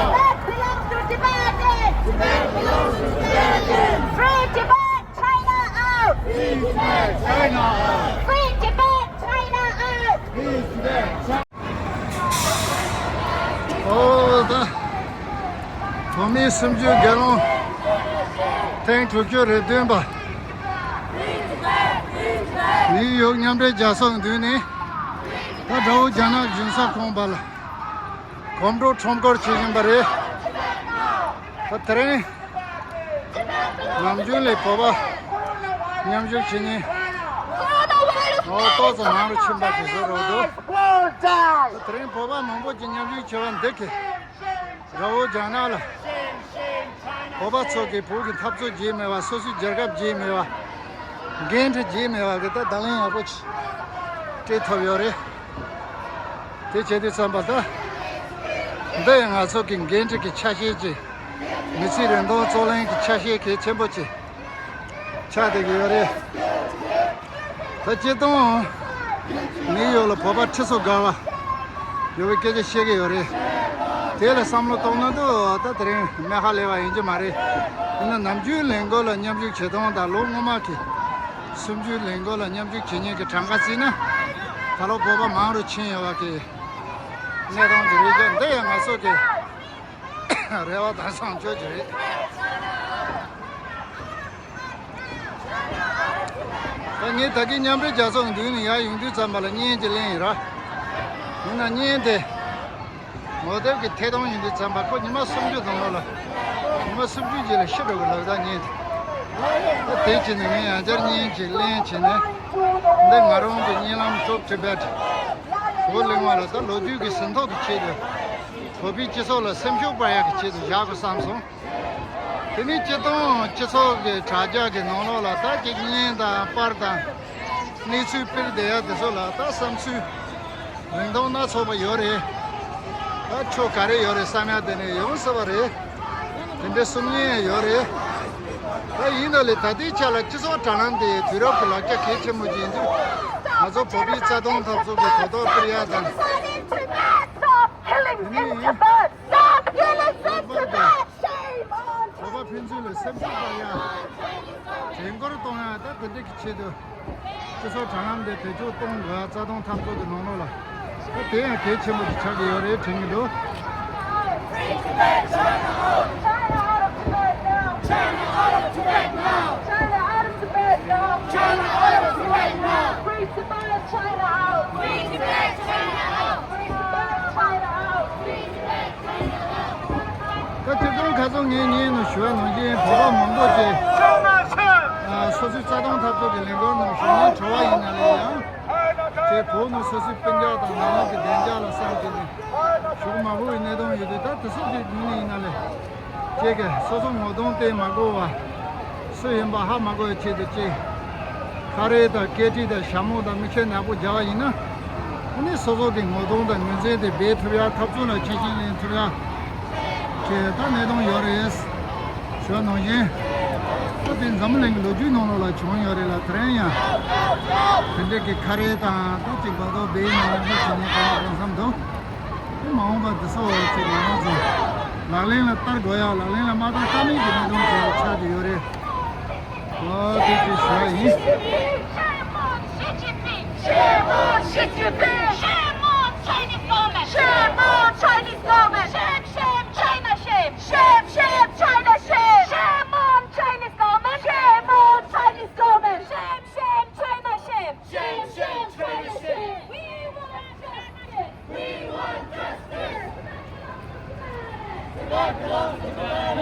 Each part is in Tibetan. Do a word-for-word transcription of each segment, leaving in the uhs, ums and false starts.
Tibet belongs to Tibetans! Tibet belongs to Tibetans! Free Tibet, China out! Free Tibet, China out! Free Tibet, China out! Free Tibet, China ཨོ་ད། བོད་མིའི་སུམ་ཅུའི་རྒྱལ་ཡོངས་ཐེངས་དྲུག་ཅུ་རེ་བདུན་པ། ནིའུ་ཡོག་མཉམ་འབྲེལ་རྒྱལ་ཚོགས་མདུན་ནས། ད་དགྲ་བོ་རྒྱ་ནག་གཞུང་ས་ཁོངས་པ་ལ་གོམ་བགྲོད་ཁྲོམ་སྐོར་བྱེད་བཞིན་པ་རེད། ད་དེ་རིང་ནམ་རྒྱུན་ལས་བོད་པ་མཉམ་ཞུགས་བྱེད་མཁན་ཨོ་ཏོག་ཙམ་མང་རུ་ཕྱིན་པ་དེ་བཟོ་རོགས་འདུག་ད་དེ་རིང་བོད་པ་མང་པོ་ཅིག་མཉམ་ཞུགས་བྱས་པ་འདི་གིས་དགྲ་བོ་རྒྱ་ནག་ལ་བོད་པ་ཚོ་གིས་བོད་ཀྱི་འཐབ་རྩོད་བྱས་མེད་པ། སོ་སོའི་རྒྱལ་ཁབ་བྱས་མེད་པ། འགན་འཁྲི་བྱས་མེད་པ་གི་ད་བརྡ་ལན་ཡག་པོ་ཅིག་སྤྲད་ཐུབ་ཡོད་རེད། དེ་བྱེད་དུས་ཙམ་པ་ད། འདི་ཡང་ང་ཚོ་གི་འགན་འཁྲི་གི་ཆ་ཤས་ཅིག་མི་ཚེ་རིང་ཐུང་རྩོད་ལེན་གི་ཆ་ཤས་གལ་ཆེན་པོ་ཅིག་ཆགས་བསྡད་ཀྱི་ཡོད་རེད། ད་སྤྱིར་བཏང་ནིའུ་ཡོག་ལ་བོད་པ་ཁྲི་ཚོ་བརྒལ་བ་ཡོད་པའི་སྐད་ཆ་བཤད་ཀྱི་ཡོད་རེད། དེ་ལ་བསམ་བློ་གཏོང་ན་འདུག་ད་དེ་རིང་སྨན་ཁང་སླེབས་པ་ཡིན་གྱི་མ་རེད། ཡིན་ན་ནམ་རྒྱུན་ལས་འགུལ་ལ་མཉམ་ཞུགས་བྱེད་སྟངས་དང་ལོ་སྔོན་མ་གི་སུམ་ཅུའི་ལས་འགུལ་ལ་མཉམ་ཞུགས་བྱེད་མཁན་གྱི་གྲངས་ཀ་བརྩིས་ན། ད་ལོ་བོད་པ་མང་རུ་ཕྱིན་ཡོད་པ་གི་གནས་སྟངས་ཅིག་རེད་ཀྱང་། འདི་ཡང་ང་ཚོ་གི་རེ་བ་དང་བཟང་སྤྱོད་ཅིག་རེད། ད་ངས་ད་གིན་མཉམ་འབྲེལ་རྒྱལ་ཚོགས་མདུན་ནས་ཡར་ཡོང་དུས་ཙམ་པ་ལ་བརྙན་ཅིག་ལེན་ཡིན་ར། ཡིན་ན་བརྙན་དེ་ངོ་དེབ་ཀྱི་ཐད་གཏོང་ཡིན་དུས་ཙམ་པ་ཁོ་ཉི་མ་སུམ་ཅུ་དང་ལོ་ལ་ཉི་མ་སུམ་ཅུ་རྗེས་ལ་ཤི་འགྲོ་གི་ལབ་ད་བརྙན་དེ། ད་དེ་བྱས་ནས་ངས་ཡང་བསྐྱར་བརྙན་ཅིག་ལེན་བྱས་ནས། འདི་ང་རང་གི་བརྙན་ལམ་ཊོབ་ཊི་བེཊ་བོད་གླིང་བ་ལ་ད་ལོ་རྒྱུས་ཀྱི་ཟིན་ཐོ་གི་ཆེད་དུ། བོད་པའི་སྤྱི་ཚོགས་ལ་སེམས་ཤུགས་སྤར་ཡག་གི་ཆེད་དུ་བཞག་དགོས་བསམ་སོང་། དེ་ནས་སྤྱིར་བཏང་སྤྱི་ཚོགས་ཀྱི་དྲ་རྒྱ་གི་ནང་ལོགས་ལ་ད་ཀྱི་བརྙན་དང་པར་དང་གནས་ཚུལ་སྤེལ་བསྡད་ཡ་དེ་ཚོ་ལ་ད་བསམ་ཚུལ་རིང་ཐུང་སྣ་ཚོགས་པ་ཡོད་རེད། ད་ཕྱོགས་ག་རེ་ཡོད་རེད་བསམ་ཡ་དེ་ནས་ཡོང་སྲིད་པ་རེད། དེ་འདྲའི་གསུང་མཁན་ཡང་ཡོད་རེད། ད་ཡིན་ན་ལས་ད་ལྟའི་ཆ་ལ་སྤྱི་ཚོགས་དྲ་ལམ་དེ་དུས་རབས་ཀྱི་ལག་ཆ་གལ་ཆེན་པོ་ཅིག་ཡིན་དུས། ང་ཚོ་བོད་པའི་རྩ་དོན་འཐབ་རྩོད་ཀྱི་གོ་རྟོགས་སྤེལ་ཡ་དང་། Stop killing in Tibet! Stop killing in Tibet! Shame on China! བོད་པ་ཕན་ཚུན་ལ་སེམས་ཤུགས་སྤར་ཡ། དྲན་སྐུལ་གཏོང་ཡ་ད་དེ་འདྲ་གི་ཆེད་དུ། སྤྱི་ཚོགས་དྲ་ལམ་དེ་བེད་སྤྱོད་གཏོང་དགོས། རྩ་དོན་འཐབ་རྩོད་ཀྱི་ནང་ལོགས་ལ། ད་དེ་ཡང་གལ་ཆེན་པོ་ཞིག་ཆགས་ཀྱི་ཡོད་རེད་དྲན་གྱི་འདུག China out of Tibet now! China out of Tibet now! China out of Tibet now! China out of Tibet now! Free Tibet, China out! Free Tibet, China out! Free Tibet, China out! Free Tibet, China out! ད་སྤྱིར་བཏང་ཁ་སང་ངས་ཉིན་ནས་ཞུ་བ་ནང་བཞིན་བོད་པ་མང་པོ་ཅིག་ཨ་སོ་སོའི་རྩ་དོན་འཐབ་རྩོད་ཀྱི་ལས་འགུལ་ནང་ཞུགས་མཁན་གྲྭ་བ་ཡིན་ན་ལས་ཡང་ཅིག་བོད་ནང་སོ་སོའི་སྤུན་ཀྱག་དང་ནང་མི་གི་བདེ་འཇགས་ལ་བསམ་བྱས་ནས་ཞུགས་མ་དགོས་པའི་གནད་དོན་ཡོད་དུས། ད་དེ་ཚོ་ཅིག་ཉིན་ནས་ཡིན་ན་ལས་ཅིག་གི་སོ་སོ་ངོ་གདོང་བསྟན་མ་དགོས་པ། སུ་ཡིན་པ་ཧ་མ་གོ་བའི་ཆེད་དུ་ཅིག་ཁ་རས་དང་སྐེ་དཀྲིས་དང་ཞྭ་མོ་དང་མིག་ཆུ་ནག་པོ་སྦྱར་བ་ཡིན་ན། ཨ་ནི་སོ་སོ་གི་ངོ་གདོང་དང་ངོས་འཛིན་དེ་སྦས་ཐུབ་ཡ། འཐབ་རྩོད་ལ་ཤུགས་རྐྱེན་ལེན་ཐུབ་ཡ་ཅིག་ད་གནད་དོན་ཡོད་རེད་ཞུ་བ་ནང་བཞིན། ད་དེ་འཛམ་བུ་གླིང་གི་ལོ་རྒྱུས་ནང་ལོགས་ལ་བྱུང་ཡོད་རེད་ལ། དེ་རིང་ཡང་དེ་འདྲས་ཀྱི་ཁ་རས་དང་ད་ཅིག་འབག་ཏོ་སྦས་ནས་ལག་འཇུ་བྱེད་མཁན་གང་ཡོད་རེད་བསམ་འདུག་མ་འོངས་པ་འདི་ཚོ་ཅིག་ང་རང་ཚོ་ལག་ལེན་ལ་བསྟར་དགོས་ཡ། ལག་ལེན་ལ་མ་བསྟར་ཐབས་མེད་ཀྱི་གནད་དོན་ཅིག་ཆགས་ཀྱི་ཡོད་རེད། ཨོ་དེ་ཅིག་ཞུ་ཡ་ཡིན། Shame on Xi Jinping! Shame on Xi Jinping! Shame on Chinese government! Shame on Chinese government! Shame, shame, China shame! Shame, shame, China shame! Shame on Chinese government! Shame on Chinese government! Shame, shame, China shame! Shame, shame, China shame! We want justice! We want justice! Tibet belongs to Tibet!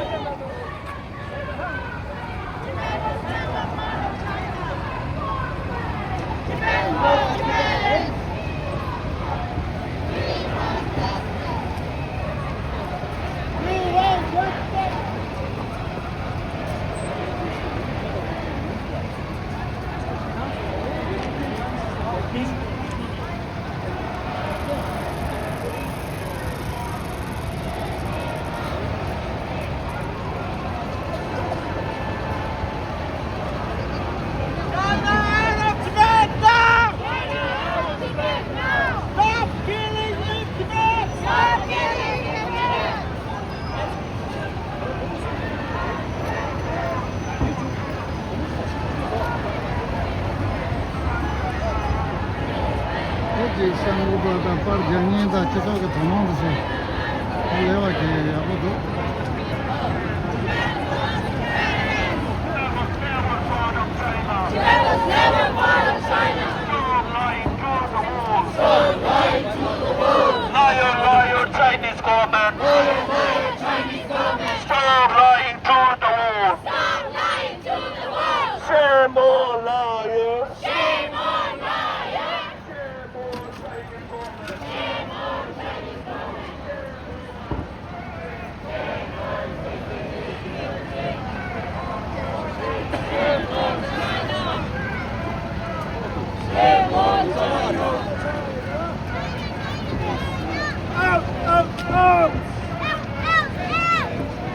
Tibet was never part of China! Tibet was Tibet! We want justice! We want justice! China out of Tibet now! China out of Tibet now! Stop killing in Tibet! Stop killing in Tibet! བོད་ཀྱི་གསར་འགོད་པ་དང་པར་རྒྱག་མཁན་དང་སྤྱི་ཚོགས་ཀྱི་དོ་སྣང་དེ་ཚོ་ལས་བ་གི་ཡག་པོ་འདུག Tibet was never part of China. Stop lying to the world. Stop lying to the world. Liar, liar, Chinese government. Liar, liar, Chinese government. Stop lying to the world. Stop lying to the world. Shame on liars. Shame on liars. Out, out, out!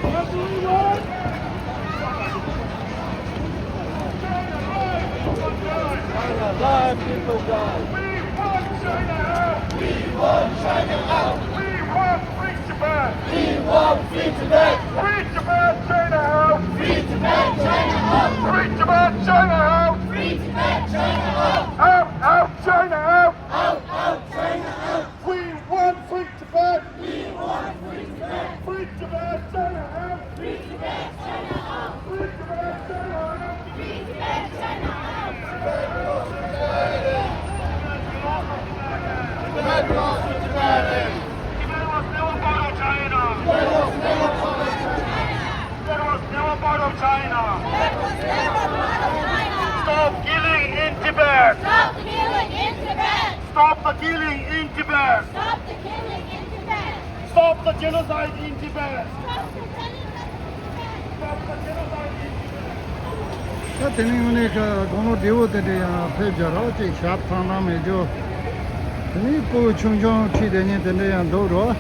What do we want? China die, people die. We want China out. We want China out. We want free Tibet. We want free Tibet. Free Tibet, China out. Free Tibet, China out. Free Tibet, China out. Free Tibet, China out. Out, out, China out. Out, out, China out. We want free Tibet. We want free Tibet. Free Tibet, China out. Free Tibet, China out. Free Tibet, China out. Free Tibet, China out. Tibet belongs to Tibet. Tibet was never part of China. Tibet was never part of China. Tibet was never part of China. Tibet was never part of China. Stop killing in Tibet. Stop killing in Tibet. Stop the killing in Tibet. Stop the killing in Tibet. Stop the genocide in Tibet. Stop the genocide in Tibet. Stop ད་དེ་ནས་དངོས་གནས་ཀྱི་དགུང་ལོ་བདེ་བོ་དེ་འདྲ་ཡང་ཕེབས་རྒྱུ་རོགས་ཅིག་ཞབས་ཐང་ནང་མེད་རྒྱུ། དེ་ནས་སྤུ་གུ་ཆུང་ཆུང་ཁྲིད་བསྡད་མཁན་དེ་འདྲ་ཡང་འདུག་རོགས།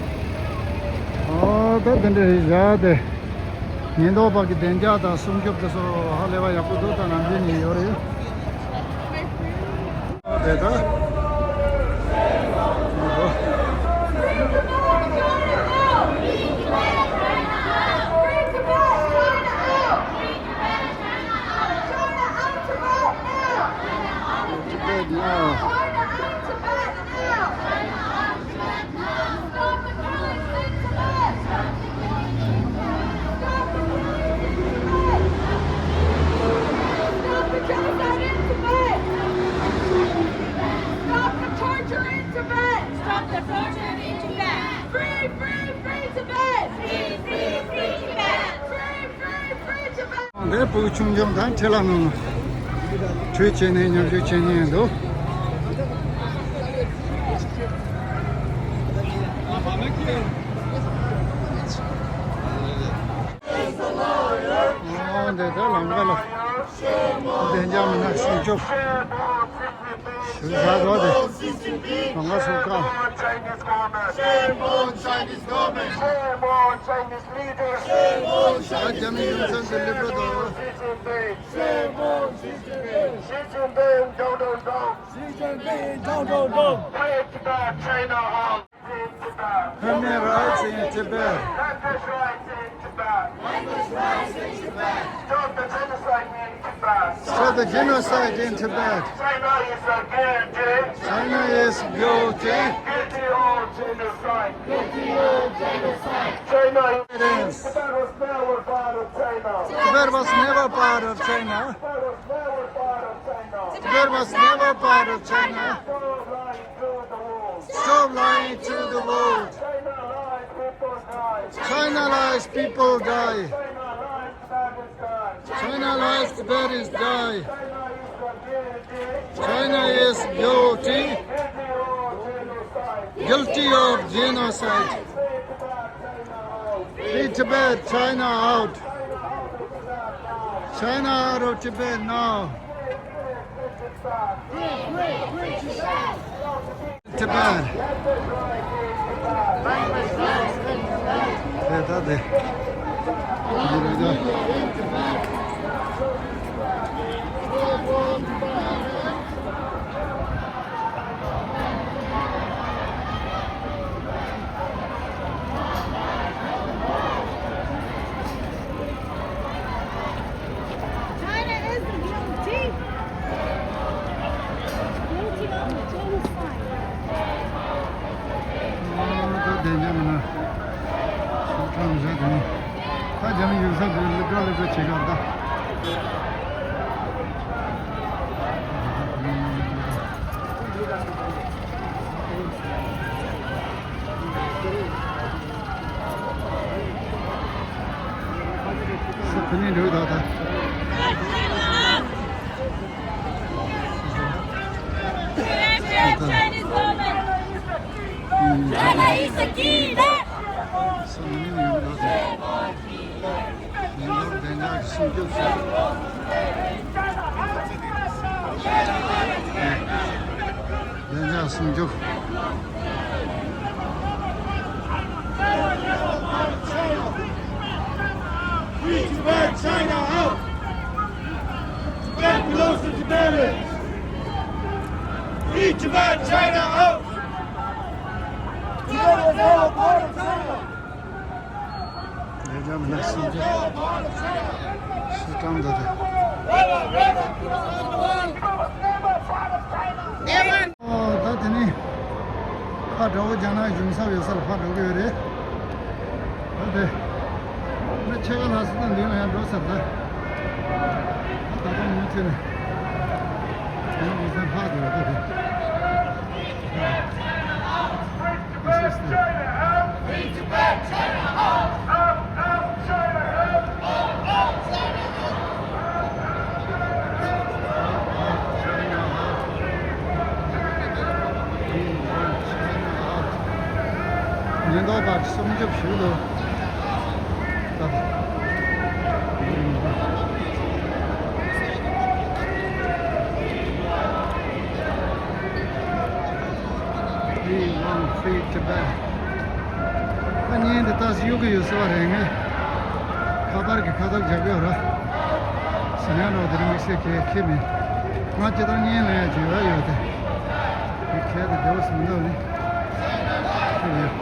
ཨོ་ད་དེ་འདྲ་བཞག་སྟེ། ཉེན་རྟོག་པ་གི་བདེ་འཇགས་དང་སྲུང་སྐྱོབ་དེ་ཚོ་ཧ་ལས་པ་ཡག་པོ་འདུག་ད་ནམ་རྒྱུན་ནས་ཡོད་རེད། དེ་ད། Tibet now. Stop the killing in Tibet! Stop the killing in Tibet! Stop the killing in Tibet! Stop the genocide in Tibet! Stop the torture in Tibet! Stop the torture in Tibet! Free, free, free Tibet! Free, free, free Tibet! Free, free, free Tibet! འདིར་སྤུ་གུ་ཆུང་ཆུང་དང་ཁྲིད་ལམ་ནང་ཁྲུས་བྱས་ནས་ཉམས་ཞིབ་བྱེད་མཁན་འདུག་ཨོ་འདི་ལྟར་ལམ་ཁ་ལ་བདེ་འཇགས་མི་སྣ་སྲུང་སྐྱོབ་ཞུ་བཞག་འདུག་དེ་ལམ་ཁ་སྲུང་སྐར། Shame on Chinese government. Shame on Chinese leaders. Shame on Chinese leaders. ད་རྒྱ་མི་ཡུལ་ཚན་གྱི་སླེབས་འགྲོ་དང་། Xi Jinping. Xi Jinping, down, down, down. Xi Jinping, down, down, down. Free Tibet, China out. Free Tibet. Human rights in Tibet. Language rights in Tibet. Language rights in Tibet. Stop the genocide in Tibet. Stop the genocide in Tibet. China is guilty. China is guilty. Guilty of genocide. Guilty of genocide. China is Tibet was never part of China. Tibet was never part of China. Tibet was never part of China. Tibet was never part of China. Stop lying to the world. Stop lying to the world. China lies, people die. China lies, people die. China lies, Tibetans die. China lies, Tibetans die. China is guilty. Guilty of genocide. Free Tibet, China out. China out of Tibet now. Tibet. དེ་ད་དེ། འདི་རེད་ད། China is guilty. Guilty of genocide. ཨ་ད་བདེ་འཇགས་མི་སྣ་སྲོག་ཁྲིམས་བཞག་དེ་ནི། ད་རྒྱ་མི་ཡུལ་ས་དེ་ལི་ཀ་ལི་ཀ་བྱེད་གར་ད། ས་ཕུ་ནས་འགྲོ་ད་ད། China is the killer. ས་ཕུ་ནས་འགྲོ་ད་ད། ཉེན་རྟོག་བདེ་འཇགས་སྲུང་སྐྱོབ་བྱེད། བདེ་འཇགས་སྲུང་སྐྱོབ། Free Tibet, China out! Tibet belongs to Tibetans! Free Tibet, China out! Tibet is now a part of China! ལས་ཀ་མི་སྣ་སྲིད་ཇུས་སྲིད་གྲངས་འདི་དང་། ཨོ་ད་དེ་ནི་ཕར་དགྲ་བོ་རྒྱ་ནག་གཞུང་ཚབ་ཡོད་ས་ལ་ཕར་འགྲོ་གི་ཡོད་རེད། ད་དེ་ནི་ཕྱེད་ཀ་ལྷག་སྲིད་དང་འདི་ཡང་ཡང་འགྲོ་ས་ད། ད་ད་མུ་མཐུད་ནས་ད་ནི་མི་ཚང་ལྷག་འགྲོ་ཡོད་ད་དེ། ཉེན་རྟོག་པ་སྲུང་སྐྱོབ་ཞུ་འདུག་ད་ད། Free Tibet. ད་བརྙན་འདི་ལྟ་སི་གཡུག་གི་ཡོད་ཟེར་བ་རེད། ངས་ཁ་པར་གྱི་ཁ་ཐག་རྒྱག་གི་ཡོད་ར། ཟིན་ཡང་རོགས་དེ་རིང་དམིགས་བསལ་གྱི་ཁེ་མིན། ང་སྤྱི་བཏང་བརྙན་ལེན་ཡ་ཅིག་ཡོད་ཡོད་དེ། དེ་ཁྱེད་དེ་བདེ་བོ་ཟིན་འདུག་ནི། ཁེ་ཡོད།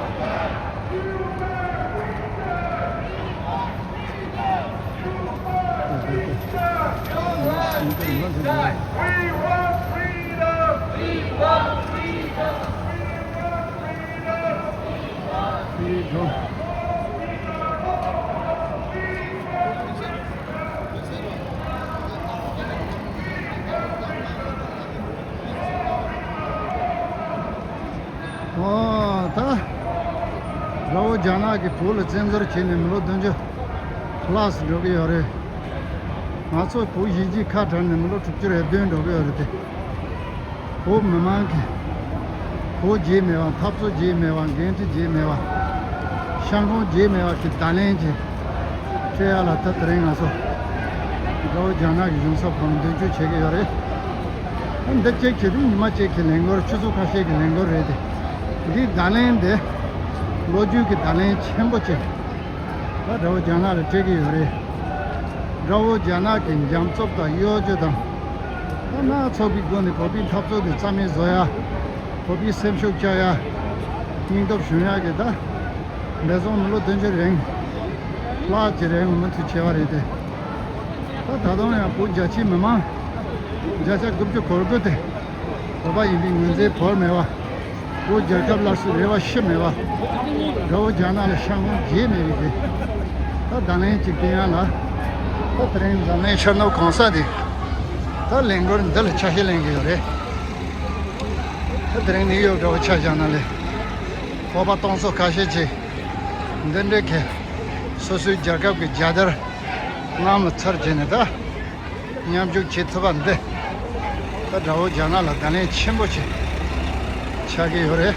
ཨོ་ད། དགྲ་བོ་རྒྱ་ནག་གིས་བོད་ལ་བཙན་འཛུལ་བྱས་ནས་མི་ལོ་བདུན་ཅུ་ལྷག་ཙམ་འགྲོ་གི་ཡོད་རེད། ང་ཚོ་བོད་གཞིས་བྱེས་ཁ་བྲལ་ནས་མི་ལོ་དྲུག་ཅུ་རེ་བདུན་འགྲོ་གི་ཡོད་རེད་དེ། བོད་མི་མང་གིས་བོད་རྒྱས་མེད་པ། འཐབ་རྩོད་རྒྱས་མེད་པ། འགན་འཁྲི་རྒྱས་མེད་པ། ཤ་འཁོན་རྒྱས་མེད་པ་གི་བརྡ་ལན་ཅིག་སྤྲད་ཡ་ལ་ད་དེ་རིང་ང་ཚོ་དགྲ་བོ་རྒྱ་ནག་གི་གཞུང་ཚབ་ཁང་མདུན་སྐྱོད་བྱེད་ཀྱི་ཡོད་རེད། འདི་གཅིག་བྱས་ཏེ་ཉི་མ་གཅིག་གི་ལས་འགུལ། ཆུ་ཚོད་ཁ་ཤས་ཀྱི་ལས་འགུལ་རེད་དེ། འདིའི་བརྡ་ལན་དེ་ལོ་རྒྱུས་ཀྱི་བརྡ་ལན་ཆེན་པོ་ཅིག་ད་དགྲ་བོ་རྒྱ་ནག་ལ་སྤྲད་ཀྱི་ཡོད་རེད། དགྲ་བོ་རྒྱ་ནག་གི་འཇམ་རྩུབ་དང་གཡོ་ཇུས་དང་། ད་སྣ་ཚོགས་པའི་སྒོ་ནས་བོད་པའི་འཐབ་རྩོད་དེ་རྩ་མེད་བཟོ་ཡ། བོད་པའི་སེམས་ཤུགས་བཅག་ཡ། སྙིང་སྟོབས་ཞུམ་ཡ་གི་ད། འདས་སོང་མི་ལོ་བདུན་ཅུ་རིང་། ལྷག་ཅིག་རིང་མུ་མཐུད་བྱས་པ་རེད་དེ། ད་ད་དུང་ཡང་བོད་རྒྱ་ཆེའི་མི་མང་བརྒྱ་ཆ་དགུ་བཅུ་གོ་དགུ་དེ་བོད་པ་ཡིན་པའི་ངོས་འཛིན་བོར་མེད་པ། བོད་རྒྱལ་ཁབ་སླར་གསོའི་རེ་བ་ཞིག་མེད་པ། དགྲ་བོ་རྒྱ་ནག་ལ་ཤ་འཁོན་རྒྱས་མེད་པའི་གི་ད་བརྡ་ལན་ཅིག་སྟོན་ཡ་ལ། ད་དེ་རིང་འཛམ་གླིང་ཤར་ནུབ་གང་ས་དེ་ད་ལས་འགུལ་འདི་ལ་ཆ་ཤས་ལེན་གི་ཡོད་རེད། ད་དེ་རིང་ནིའུ་ཡོག་འདྲ་བོ་ཆ་བཞག་ན་ལས། བོད་པ་སྟོང་ཚོ་ཁ་ཤས་ཀྱིས་འདི་འདྲའི་གི་སོ་སོའི་རྒྱལ་ཁབ་ཀྱི་རྒྱལ་དར་གནམ་ལ་འཚེར་བྱས་ནས་ད་མཉམ་ཞུགས་བྱེད་ཐུབ་པ་འདི་ད་དགྲ་བོ་རྒྱ་ནག་ལ་བརྡ་ལན་ཆེན་པོ་ཞིག་ཆགས་ཀྱི་ཡོད་རེད།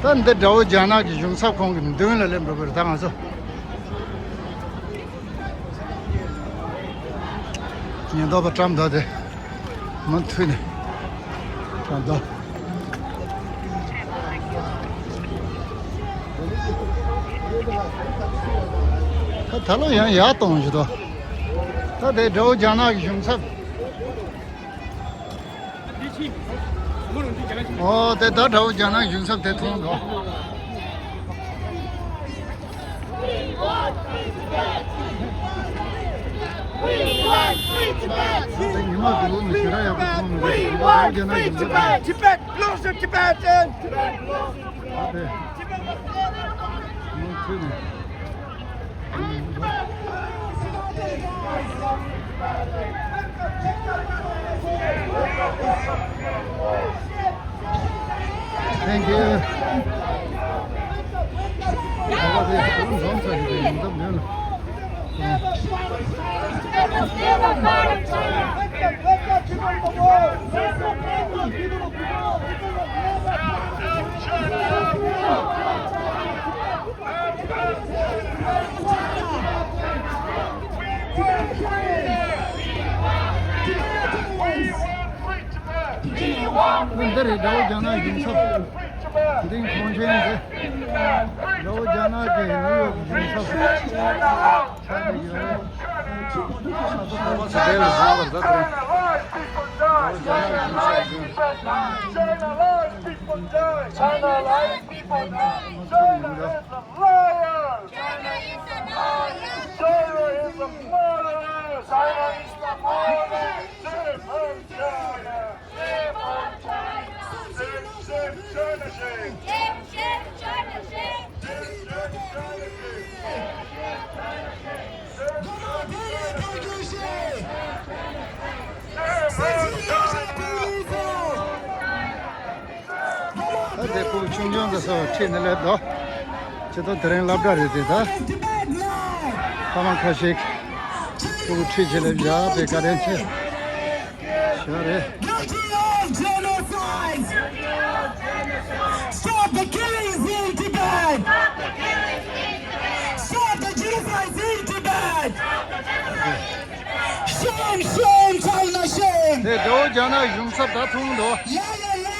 ད་འདི་དགྲ་བོ་རྒྱ་ནག་གི་གཞུང་ཚབ་ཁང་གི་མདུན་ལ་སླེབས་འགྲོ་གི་རེད། ད་ང་ཚོ་ཉེན་རྟོག་པ་བཀྲམ་འདུག་སྟེ། མུ་མཐུད་ནས་ད་ལྟ། ད་ད་ལོ་ཡང་ཡར་གཏོང་བཞིན་འདུག་ད་དེ་དགྲ་བོ་རྒྱ་ནག་གི་གཞུང་ཚབ། ཨོ་དེ་ད་དགྲ་བོ་རྒྱ་ནག་གཞུང་ཚབ་དེ་མཐོང་འདུག We want free Tibet! We want free Tibet! ཉི་མ་དགུ་ནས་ཞེ་དྲག་ཡག་པོ་མཐོང་མི་འདུག We want free Tibet! Tibet belongs to Tibetans! Tibet belongs to Tibetans! Thank you. འདི་རེད། དགྲ་བོ་རྒྱ་ནག་གཞུང་ཚབ། འདི་གོང་ཆེན་འདི། དགྲ་བོ་རྒྱ་ནག་གི་ནིའུ་ཡོག་གཞུང་ཚབ། ཆགས་ཀྱི་ཡོད་རེད། ས་ཐོག་ཁ་ས་དེ་ལ་བཟང་བར་ད་དེ་རེད། དགྲ་བོ་རྒྱ་ནག་གཞུང་ཚབ་འདི། China lies, people die. China lies, people die. China is a liar. China is a liar. China is a murderer. China is a murderer. Shame on China. Shame on China. Shame, shame, China shame. Shame, shame, China shame. Shame, shame, China shame. ད་དེ་ཕྲུ་གུ་ཆུང་ཆུང་དེ་ཚོ་ཁྲིད་ནས་སླེབས་འདུག་ཇི་ལྟར་དེ་རིང་སློབ་གྲྭ་རེད་དེ། ད་ཕ་མ་ཁ་ཤས་ཕྲུ་གུ་ཁྲིད་བྱས་སླེབས་བཞག་པའི་བཀའ་དྲིན་ཆེ་ཞུ་རེད། Guilty of genocide! Stop the killings in Tibet! Stop the genocide in Tibet! Shame, shame, China, shame! དེ་དགྲ་བོ་རྒྱ་ནག་གཞུང་ཚབ་ད་མཐོང་འདུག Yeah, yeah, yeah!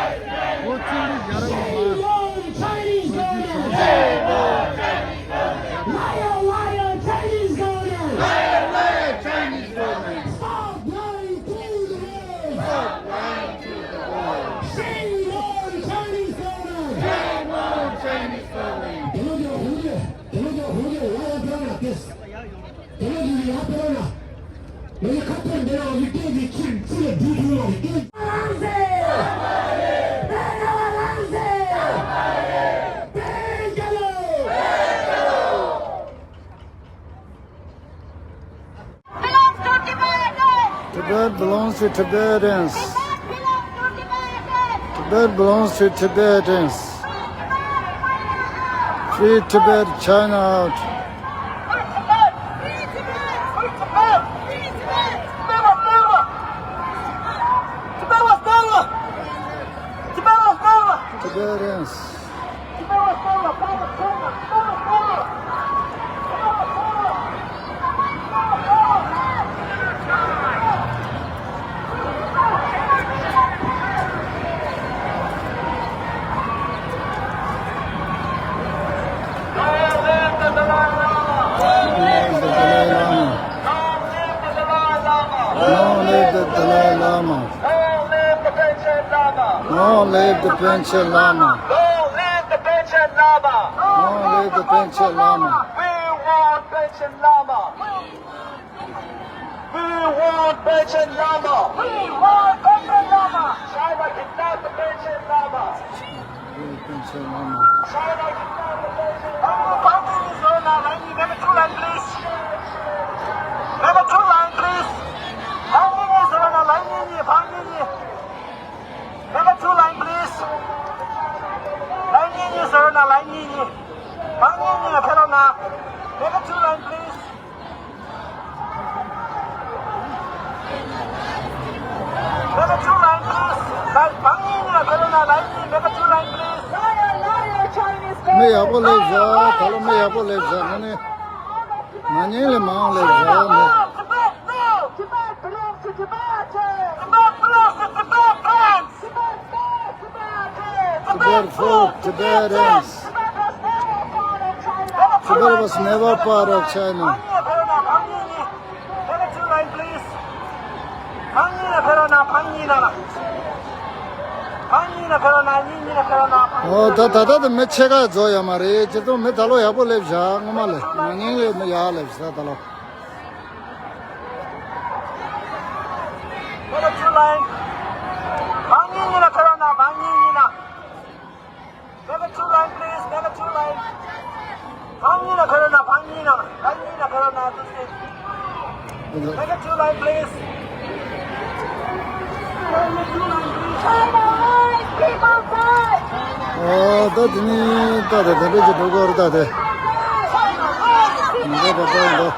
ཨོ་ཙི་ལི་ཡ་ར་ལ་མ། Shame on Chinese government! Liar, liar, Chinese government! Liar, liar, Chinese government! Stop lying to the world! Stop lying to the world! Shame on Chinese government! Shame on Chinese government! དེ་ལོ་ཀྱང་ཧུང་ལེ། དེ་ལོ་ཀྱང་ཧུང་ལེ། ལ་ཡ་ཀྱང་ཡ་ཏེས། དེ་ལོ་ཀྱང་ཡ་ཏེ་ལོ་ན། ང་ཡི་ཁ་ཐོན་འདི་ལ་རིག་གནས་ཀྱི་ཆུ་ཆུ་ལ་བསྡུས་ཐུབ་ལ་རིག་གནས། Belongs to Tibetans. Tibet belongs to Tibetans. Tibet belongs to Tibetans. Free Tibet, China out. Tibetans. Long live the Dalai Lama. Long live the Dalai Lama. Long live the Panchen Lama. Long live the Panchen Lama. Long live the Panchen Lama. Long live the Panchen Lama. We want Panchen Lama. We want Panchen Lama. We want Panchen Lama. China kidnap the Panchen Lama. China kidnap the Panchen Lama. Number two line, please. Number two line, please. Number two line, please. Line གཉིས་གཉིས་བཟོས་ན། line གཉིས་གཉིས། ཐང་གཉིས་གཉིས་ཕེབས་རོགས་གནང་། Number two line, please. Number two line, please. Line ཐང་གཉིས་གཉིས་ཕེབས་རོགས་གནང་། line གཉིས། Number two line, please. Liar, liar, Chinese government. མི་ཡག་པོ་སླེབས་བཞག་ད་ལོ་མི་ཡག་པོ་སླེབས་བཞག་ང་ནི་ན་ནིང་ལས་མང་སླེབས་བཞག་ནི། Tibet folk, Tibetans. Tibet was never part of China. ཨོ་ད་ད་ལྟ་དེ་མི་ཕྱེད་ཀ་རྫོགས་ཡོད་མ་རེད། སྤྱིར་བཏང་མི་ད་ལོ་ཡག་པོ་སླེབས་བཞག་སྔོན་མ་ལས་ན་ནིང་ལས་མི་ཡག་སླེབས་བཞག་ད་ལོ། ཨོ་ད་དེ་ནི་ད་དེ་དེ་འདྲ་ཅིག་འགྲོ་གི་རེད་ད་དེ། འདི་པ་པ་འདི།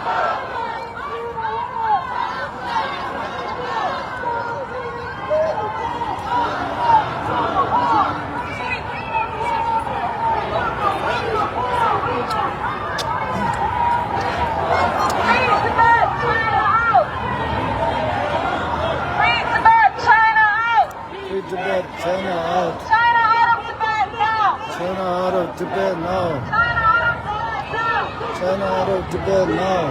Free Tibet, China out. China out of Tibet now! China out of Tibet now. China out of Tibet now. China out of Tibet now. China out of Tibet now.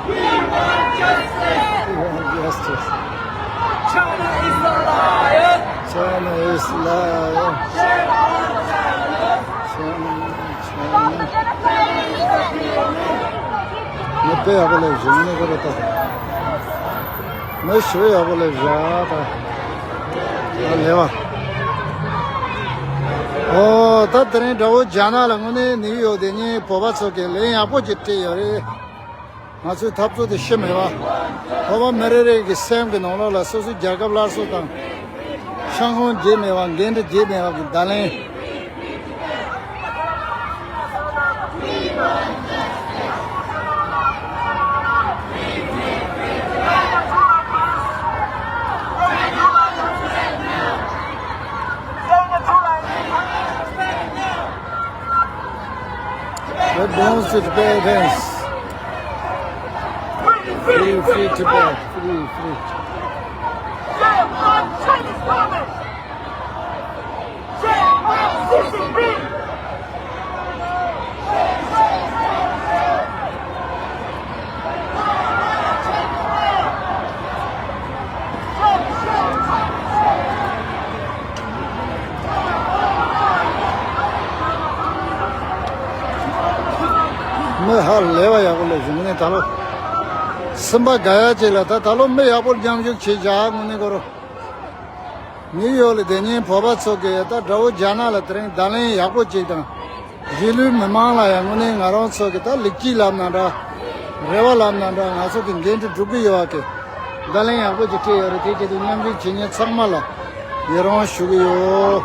We want justice. We want justice. China is a liar. China is a liar. China, China. ངས་དཔེ་ཡག་པོ་ལས་བཞིན་ནས་ཁོ་རེ་ལྟ། ངས་ཞུ་ཡག་པོ་ལས་བཞག་ད། ད་ལེ་བ། ཨོ་ད་དེ་རིང་དགྲ་བོ་རྒྱ་ནག་ལ་དངོས་གནས་ནིའུ་ཡོག་དེ་ཉིད་བོད་པ་ཚོ་གི་ལན་ཡག་པོ་ཅིག་སྤྲད་ཡོད་རེད། ང་ཚོའི་འཐབ་རྩོད་དེ་ཤི་མེད་པ། བོད་པ་མི་རེ་རེ་གི་སེམས་ཀྱི་ནང་ལོགས་ལ་སོ་སོའི་རྒྱལ་ཁབ་སླར་གསོ་དང་། ཤང་ཧོང་བརྗེད་མེད་པ་འགན་འཁྲི་བརྗེད་མེད་པ་གི་བརྡ་ལན། But don't sit there, dance. Free, free Tibet, free, free. མི་ཧ་ལས་པ་ཡག་པོ་ལས་བཞིན་ནས་ད་ལོ། སེམས་པ་དགའ་ཡག་ཅིག་ལ་ད་ད་ལོ་མི་ཡག་པོ་མཉམ་ཞུགས་བྱེད་བཞག་དངོས་གནས་ཁོ་རང་། ནིའུ་ཡོག་ལ་དེ་ཉིན་བོད་པ་ཚོ་གིས་ད་དགྲ་བོ་རྒྱ་ནག་ལ་དེ་རིང་བརྡ་ལན་ཡག་པོ་ཅིག་དང་། གཞིས་ལུས་མི་མང་ལ་ཡང་དངོས་གནས་ང་རང་ཚོ་གི་ད་ལེགས་སྐྱེས་ལབ་ན་འདྲ། རེ་བ་ལབ་ན་འདྲ། ང་ཚོ་གི་འགན་འཁྲི་སྒྲུབ་ཀྱི་ཡོད་པ་གི་བརྡ་ལན་ཡག་པོ་ཅིག་སྤྲད་ཡོད་རེད། དེ་བྱས་དུས་མཉམ་ཞུགས་བྱེད་མཁན་ཚང་མ་ལ་ཡི་རང་ཞུ་གི་ཡོད།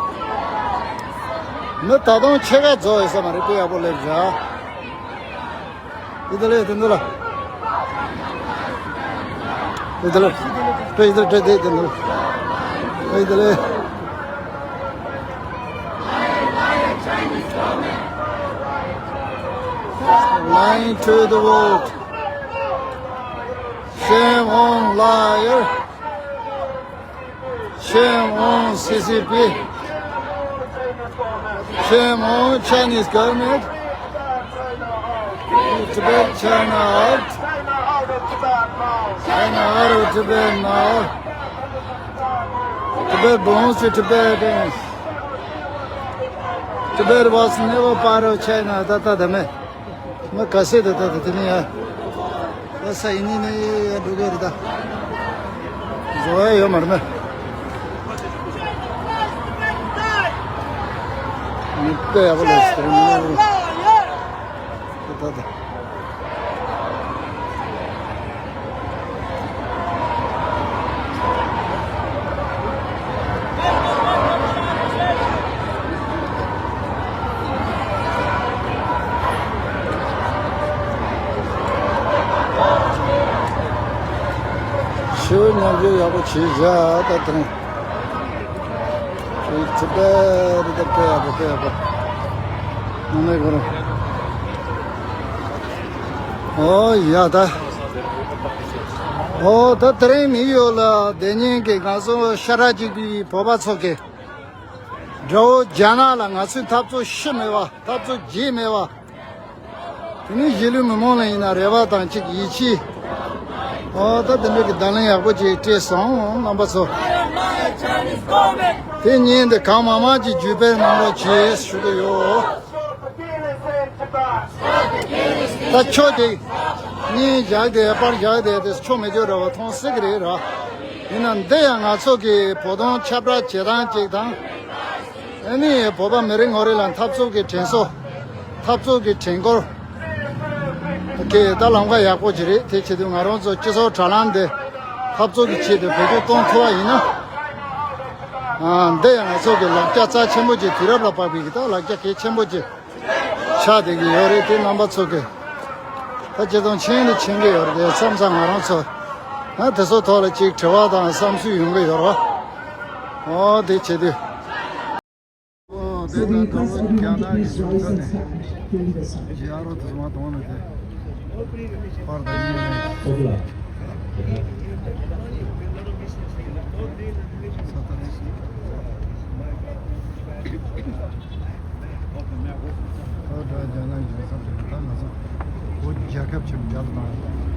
མི་ད་དུང་ཕྱེད་ཀ་རྫོགས་ཡོད་ས་མ་རེད། དཔེ་ཡག་པོ་སླེབས་བཞག་དེ་ལས་དེ་འདུག་ལ། དེ་ལས་དེ་དེ་དེ་འདུག་ལ། དེ་ལས། Lying to the world. Shame on liar. Shame on C C P. Shame on Chinese government. Tibet, China out. China out of Tibet now. Tibet belongs to Tibetans. Tibet was never part of China. ད་ད་ད་མེད། མི་ག་སེ་ད་ད་ད་དེ་ནི་ཡ། ད་ས་ཡིན་ནི་ནི་ཡ་འགྲོ་གི་རེད་ད། བཟོ་ཡ་ཡོད་མ་རེད་མེད། མི་དཔེ་ཡག་པོ་ལས་ཟེར་མི་ཡོད་རེད། ད་ད་ད། ཞེ་པོ་མཉམ་འཇོག་ཡག་པོ་བྱས་བཞག་ད་དེ་རིང་། ཞེ་པོ་ ཨོ་ཡ་ད། ཨོ་ད་དེ་རིང་ནིའུ་ཡོག་ལ་བསྡད་མཁན་གྱི་ང་ཚོ་ཤ་ཁྲག་གཅིག་པའི་བོད་པ་ཚོ་གི་དགྲ་བོ་རྒྱ་ནག་ལ་ང་ཚོའི་འཐབ་རྩོད་ཤི་མེད་པ། འཐབ་རྩོད་རྗེས་མེད་པ། དེ་ནས་གཞིས་ལུས་མི་མང་ལ་ཡིན་ན་རེ་བ་དང་གཅིག་ཡིད་ཆེས། ཨོ་ད་དེ་འདྲ་གི་བརྡ་ལན་ཡག་པོ་ཅིག་སྤྲད་སོང་རྣམ་པ་ཚོ། དེ་ཉིན་དེ་གང་མང་མང་ཅིག་བརྒྱུད་སྤེལ་གནང་རོགས་བྱེད་ཞུ་གི་ཡོད། ད་ཆོས་དེ་སྙིང་བཞག་དེ་པར་བཞག་དེ་དེ་ཆོ་མེད་ཆོ་ར་བ་མཐོང་སྲིད་གི་རེད་ར། ཡིན་ན་འདི་ཡང་ང་ཚོ་གི་བོད་དོན་ཁྱབ་བསྒྲགས་བྱེད་སྟངས་གཅིག་དང་། ཨ་ནི་བོད་པ་མི་རེ་ངོ་རེ་ལ་འཐབ་རྩོད་ཀྱི་དྲན་གསོ། འཐབ་རྩོད་ཀྱི་དྲན་སྐུལ་གྱི་ད་ལམ་ཁ་ཡག་པོ་ཅིག་རེད། དེ་བྱེད་དུས་ང་རང་ཚོ་སྤྱི་ཚོགས་དྲ་ལམ་འདི་འཐབ་རྩོད་ཀྱི་ཆེད་དུ་བེད་སྤྱོད་གཏོང་ཐུབ་པ་ཡིན་ན། ཨ་འདི་ཡང་ང་ཚོ་གི་ལག་ཆ་རྩ་ཆེན་པོ་ཅིག་དུས་རབས་ལ་དཔག་པའི་གི་ད་ལག་ཆ་གལ་ཆེན་པོ་ཅིག་ཆགས་བསྡད་ཀྱི་ཡོད་རེད། དེ་རྣམ་པ་ཚོ་གི་ད་སྤྱི་དོན་ཆེན་ནི་ཆེན་གྱི་ཡོད་རེད། དེ་མཚམས་མཚམས་ང་རང་ཚོ་ཨ་དེ་ཚོ་ཐོག་ལ་ཅིག་དྲི་བ་དང་བསམ་ཚུལ་ཡོང་གི་ཡོད་རེད། ཨོ་དེ་བྱེད་དུས། ཨོ་དེ་ན་ད་རྒྱ་ནག་གི་གཞུང་ཚབ་ནས་ཡ་རོ་དེ་མ་གཏོང་ནས་དེ་པར་དང་ཉེ་ནས། ཨོ་ད་རྒྱ་ནག་གཞུང་ཚབ་ཅིག་ད་ང་ཚོ་བོད་རྒྱལ་ཁབ་ཆེན་པོ་རྒྱ་ལ་བཏང་